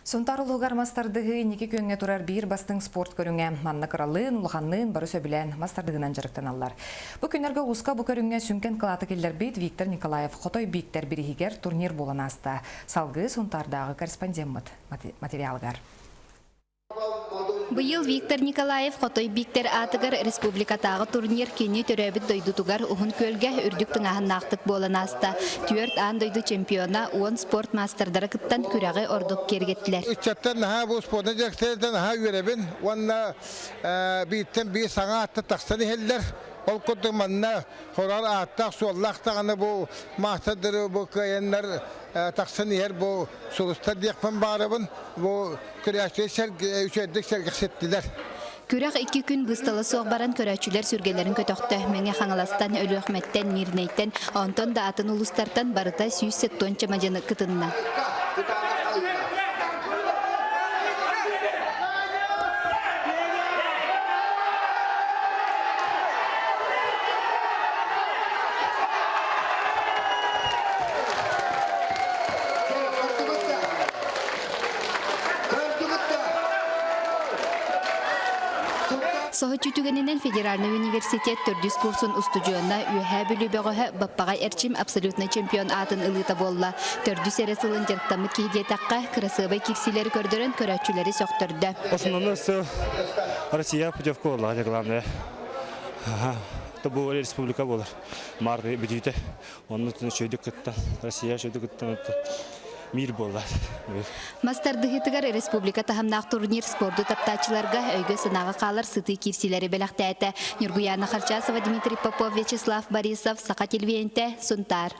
Сунтаар улууһугар мас тардыһыы инники күөҥҥэ турар биир бастыҥ спорт көрүҥэ. Манна кыралыын, улаханныын бары сөбүлээн мас тардыһыынан дьарыктаналлар. Бу күннэргэ улууска бу көрүҥҥэ сүҥкэн кылааты киллэрбит Виктор Николаев Хотой Бииктэр бирииһигэр турнир буолан ааста. Салгыы Сунтаардааҕы корреспондеммыт материалыгар. Быйыл Виктор Николаев Хотой Бииктэр аатыгар республикатааҕы турнир кини төрөөбүт дойдутугар Уһун Күөлгэ үрдүк тыҥааһыннаахтык буолан ааста. Түөрт аан дойду чемпиона, 10 спорт маастардара кыттан күрэҕи ордук киэргэттилэр. Ыччаттар наһаа бу спордун дьарыктарыттан наһаа үөрэбин уонна бииртэн биир саҥа ааттар тахсан иһэллэр. Ол курдук манна хороор ааттаах-суоллаах даҕаны бу маастардары бу кыайаннар тахсан иһэр бу сулустар диэхпин баарабын. Бу Көрөөччүлэр үчүгэйдик сэргэхситтилэр. Күрэх икки күн быыстала суох баран көрөөччүлэр сүргэлэрин көтөхтө. Мэҥэ Хаҥаластан, Өлүөхүмэттэн, Мирнэйтэн, онтон да атын улуустартан барыта 170 чамадьыны кытынна. Соһуччу түгэнинэн федеральнай университет төрдүс курсун устудьуона Үөһээ Бүлүү бөҕөһө Баппаҕай Эрчим абсолютнай чемпион аатын ылыыта буолла. Төрдүс эрэ сылын дьарыктаммыт киһи диэтэххэ, кырасыабай киирсиилэри көрдөрөн көрөөччүлэри сөхтөрдө. Основной сыл Россия путевка буолла, главное. Бу республика буолар. Март бүтүүтэ. Онно үчүгэйдик кыттан, Россия үчүгэйдик кыттан мир буолла. Мас тардыһыытыгар республика таһымнаах турнир спорду таптааччыларга өйгө-санааҕа хаалар сытыы киирсиилэри бэлэхтээтэ. Ньургуйаана Харчасова, Дмитрий Попов, Вячеслав Борисов, Саха телевидениетэ, Сунтаар.